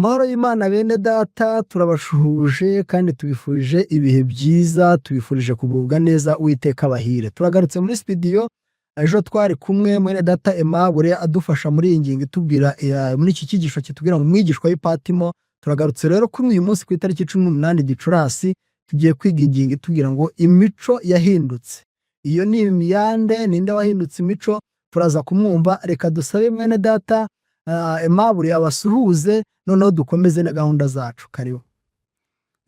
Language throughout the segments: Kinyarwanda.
Amahoro y'Imana bene data, turabashuhuje kandi tubifurije ibihe byiza, tubifurije kugubwa neza, Uwiteka abahire. Turagarutse muri studio, ejo twari kumwe mwene data Aimable adufasha muri iyi ngingo itubwira muri iki cyigisho kitubwira ngo umwigishwa w'i Patimo. Turagarutse rero kuri uyu munsi ku itariki 18 Gicurasi, tugiye kwiga ingingo itubwira ngo imico yahindutse. Iyo ni imiyande, ninde wahindutse imico? Turaza kumwumva. Reka dusabe mwene data Aimable abasuhuze, noneho dukomeze na gahunda zacu. Karibu.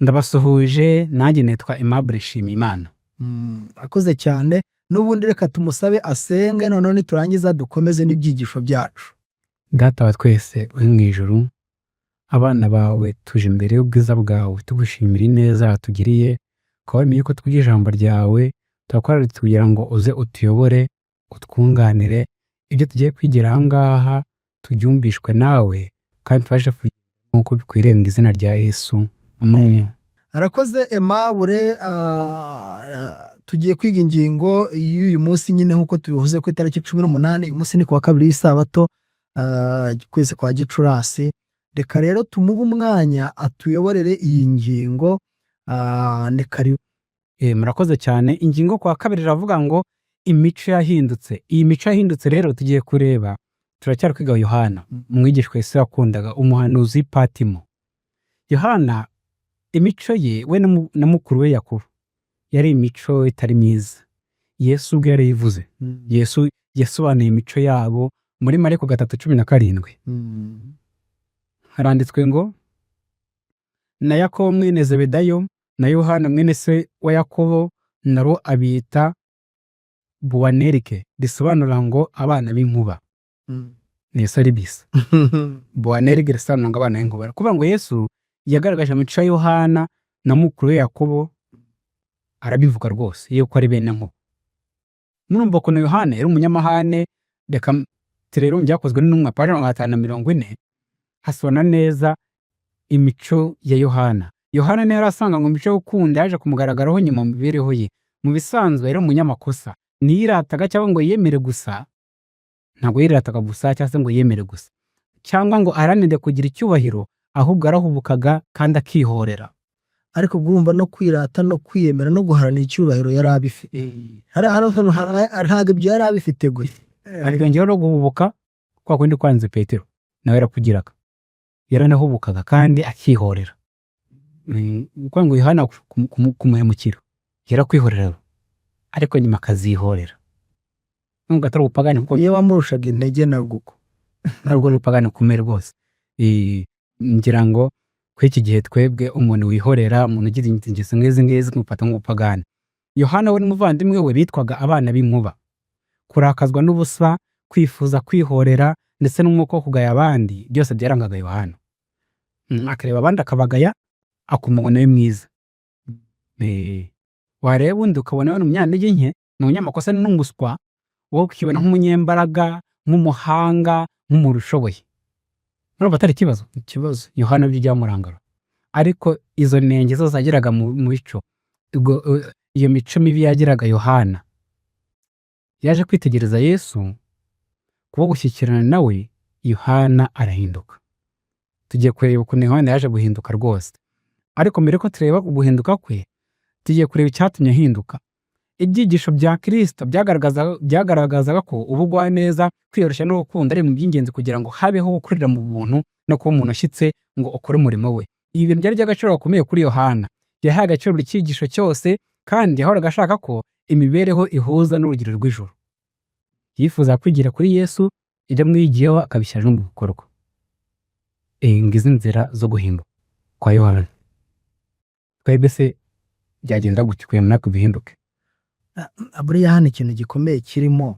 Ndabasuhuje, nanjye nitwa Aimable Nshimiyimana. Akoze cyane. N'ubundi reka tumusabe asenge, noneho niturangiza dukomeze n'ibyigisho byacu. Data wa twese uri mu ijuru, abana bawe tuje imbere y'ubwiza bwawe tugushimira ineza watugiriye, ukaba wemeye ko twiga ijambo ryawe. Turakora kugira ngo uze utuyobore, utwunganire, ibyo tugiye kwigira aha ngaha tubyumvishwe nawe kandi tubashe kugira nk'uko bikwiriye, mu izina rya Yesu, amen. Arakoze Aimable. Tugiye kwiga ingingo y'uyu munsi nyine nk'uko tubivuze ku itariki 18. Uyu munsi ni ku wa kabiri y'isabato, ukwezi kwa Gicurasi. Reka rero tumuhe umwanya atuyoborere iyi ngingo. Ni karibu. Murakoze cyane. Ingingo kwa kabiri iravuga ngo imico yahindutse. Iyi mico yahindutse rero tugiye kureba, turacyari kwiga Yohana, umwigishwa Yesu yakundaga, umuhanuzi w'i Patimo. Yohana imico ye, we na mukuru we Yakobo, yari imico itari myiza. Yesu ubwe yarayivuze. Yesu yasobanuye imico yabo muri Mariko 3:17. Haranditswe ngo: "Na Yakobo mwene Zebedayo na Yohana mwene se wa Yakobo, nabo abita Buwanerike, risobanura ngo abana b'inkuba." Ni Yesu ari bisa. Buwanerige risobanura ngo abana b'inkuba. Kuvuga ngo Yesu yagaragaje imico ya Yohana na mukuru we Yakobo, arabivuga rwose yuko ari bene nkuba. Murumva ukuntu Yohana yari umunyamahane. Reka rero mu Byakozwe n'Intumwa, paji 540, hasobanura neza imico ya Yohana. Yohana niyo yari asanganywe imico yo gukunda, yaje kumugaragaraho nyuma mu mibereho ye. Mu bisanzwe yari umunyamakosa, ntiyirataga cyangwa ngo yiyemere gusa. Ntabwo yirataga gusa cyangwa se ngo yiyemere gusa cyangwa ngo aharanire kugira icyubahiro, ahubwo arahubukaga kandi akihorera. Ariko urumva no kwirata no kwiyemera no guharanira icyubahiro yari abifite. Ntabwo ibyo yari abifite gusa. Akongeraho no guhubuka kwa kundi kwanze Petero nawe yarakugiraga, yaranahubukaga kandi akihorera. Ni ukuvuga ngo Yohana kumuhemukira yarakwihorera, ariko nyuma akazihorera, nubwo atari ubupagani kuko iyo wamurushaga intege nabwo uko. Ntabwo ari ubupagani bukomeye rwose. Ngira ngo kuri iki gihe twebwe umuntu wihorera, umuntu ugira ingeso nk'izi ngizi, kumufata nk'ubupagani. Yohana we n'umuvandimwe we bitwaga abana b'inkuba. Kurakazwa n'ubusa, kwifuza kwihorera, ndetse n'umwuka wo kugaya abandi, byose byarangaga Yohana. Akareba abandi akabagaya, akumva ngo nawe mwiza. Wareba undi ukabona we ni umunyantege nke, ni umunyamakosa, ni n'umuswa, wowe ukibona nk'umunyembaraga, nk'umuhanga, nk'umuntu ushoboye. Urumva atari ikibazo? Ikibazo. Yohana byo byamurangaga, ariko izo nenge zose yagiraga mu mico, ubwo iyo mico mibi yagiraga Yohana, yaje kwitegereza Yesu, kuba gushyikirana nawe, Yohana arahinduka. Tugiye kureba ukuntu Yohana yaje guhinduka rwose, ariko mbere ko tureba uguhinduka kwe, tugiye kureba icyatumye ahinduka. Ibyigisho bya Kirisito byagaragazaga ko ubugwaneza, kwiyoroshya n'urukundo ari ibintu by'ingenzi kugira ngo habeho gukurira mu buntu no kuba umuntu ushyitse ngo ukore umurimo we. Ibi bintu byari iby'agaciro gakomeye kuri Yohana. Yahaye agaciro buri cyigisho cyose kandi yahoraga ashaka ko imibereho ihuza n'urugero rw'ijuru. Yifuza kwigira kuri Yesu, ibyo amwigiyeho akabishyira no mu bikorwa. Ngizi inzira zo guhinduka kwa Yohana. Twebwe se byagenda gute kugira ngo natwe duhinduke? Buriya hano ikintu gikomeye kirimo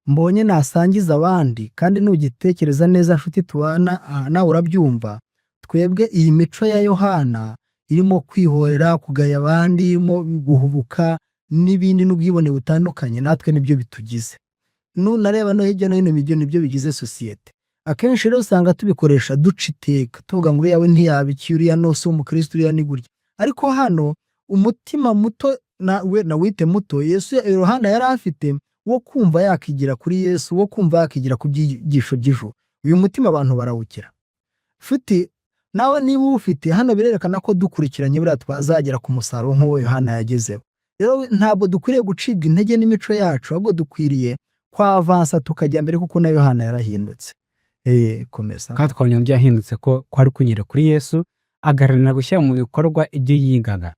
mbonye nasangiza abandi, kandi nugitekereza neza nshuti tubana, nawe urabyumva. Twebwe iyi mico ya Yohana irimo kwihorera, kugaya abandi, irimo guhubuka n'ibindi n'ubwibone butandukanye, natwe nibyo bitugize. Nunareba no hirya no hino, ibyo nibyo bigize sosiyete. Akenshi rero usanga tubikoresha duca iteka, tuvuga ngo uriya we ntiyaba iki, uriya no si umukristo, uriya ni gutya. Ariko hano umutima muto we nawite muto Yesu Yohana yari afite wo kumva yakigira kuri Yesu, wo kumva yakigira ku byigisho by'ijuru, uyu mutima abantu barawukira. Nshuti, Nawe niba uwufite, hano birerekana ko dukurikiranye buriya twazagera ku musaruro nk'uwo Yohana yagezeho. Rero ntabwo dukwiriye gucibwa intege n'imico yacu, ahubwo dukwiriye kwavansa tukajya mbere, kuko na Yohana yarahindutse. Komeza. Kandi twabonye byahindutse ko kwari kunyura kuri Yesu, agaharanira gushyira mu bikorwa ibyo yigaga.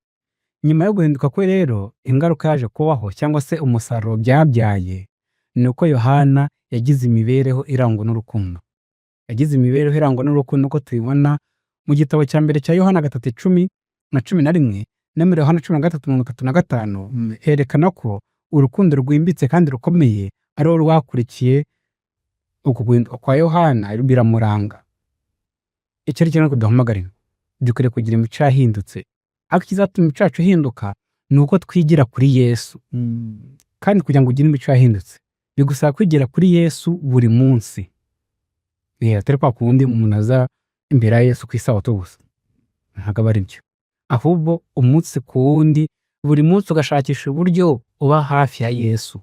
Nyuma yo guhinduka kwe rero, ingaruka yaje kubaho cyangwa se umusaruro byabyaye ni uko Yohana yagize imibereho irangwa n'urukundo. Yagize imibereho irangwa n'urukundo uko tubibona mu gitabo cya mbere cya Yohana 3:10 na 11, no muri Yohana 13:35, herekana ko urukundo rwimbitse kandi rukomeye ari rwo rwakurikiye uku guhinduka kwa Yohana, biramuranga. Icyo ari cyo kuduhamagarira, dukwiriye kugira imico yahindutse, ariko ikizatuma imico yacu ihinduka ni uko twigira kuri Yesu. Kandi kugira ngo ugire imico yahindutse bigusaba kwigira kuri Yesu buri munsi. Atari kwa kundi umuntu aza imbere ya Yesu ku isabato gusa, ntabwo aba ari byo, ahubwo umunsi ku wundi, buri munsi ugashakisha uburyo uba hafi ya Yesu.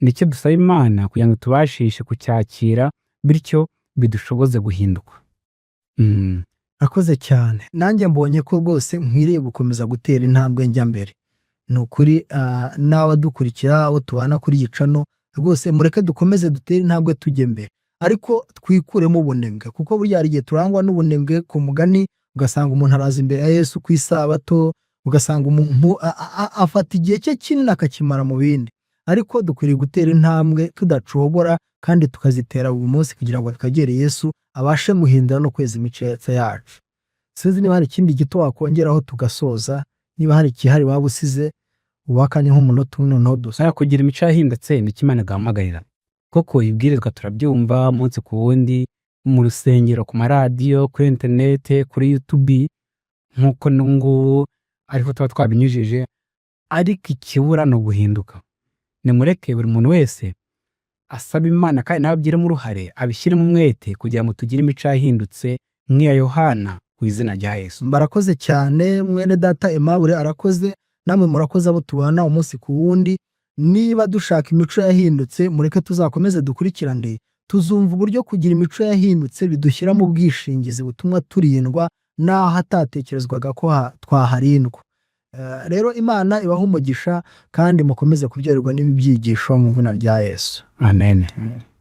Nicyo dusaba Imana kugira ngo tubashishe kucyakira, bityo bidushoboze guhinduka. Akoze cyane. Nanjye mbonye ko rwose nkwiriye gukomeza gutera intambwe njya mbere. Ni ukuri, n'abadukurikira, abo tubana kuri iyi channel, rwose mureke dukomeze dutere intambwe tujye mbere, ariko twikuremo ubunebwe, kuko burya hari igihe turangwa n'ubunebwe ku mugani, ugasanga umuntu araza imbere ya Yesu ku isabato, ugasanga umuntu afata igihe cye kinini akakimara mu bindi. Ariko dukwiriye gutera intambwe tudacogora kandi tukazitera buri munsi, kugira ngo twegere Yesu, abashe guhindura no kweza imico yacu. Sinzi niba hari ikindi gito wakongeraho tugasoza, niba hari ikihari waba usize ubakanye nk'umunota umwe, noneho dusa. Aya kugira imico yahindutse ni cyo Imana igahamagarira. Koko ibwirizwa turabyumva umunsi ku wundi mu rusengero, ku maradiyo, kuri interinete, kuri YouTube, nk'uko n'ubungubu ariho tuba twabinyujije, ariko ikibura ni uguhinduka. Nimureke buri muntu wese asaba Imana kandi nawe abigiremo uruhare, abishyiremo umwete kugira ngo tugire imico yahindutse nk'iya Yohana, ku izina rya Yesu. Barakoze cyane, mwene data Aimable arakoze, namwe murakoze abo tubana umunsi ku wundi. Niba dushaka imico yahindutse, mureke tuzakomeze dukurikirane, tuzumva uburyo kugira imico yahindutse bidushyira mu bwishingizi butuma turindwa n'aho hatatekerezwaga ko twaharindwa. Rero Imana ibahe umugisha kandi mukomeze kuryoherwa n'ibi byigisho mu izina rya Yesu. Amen.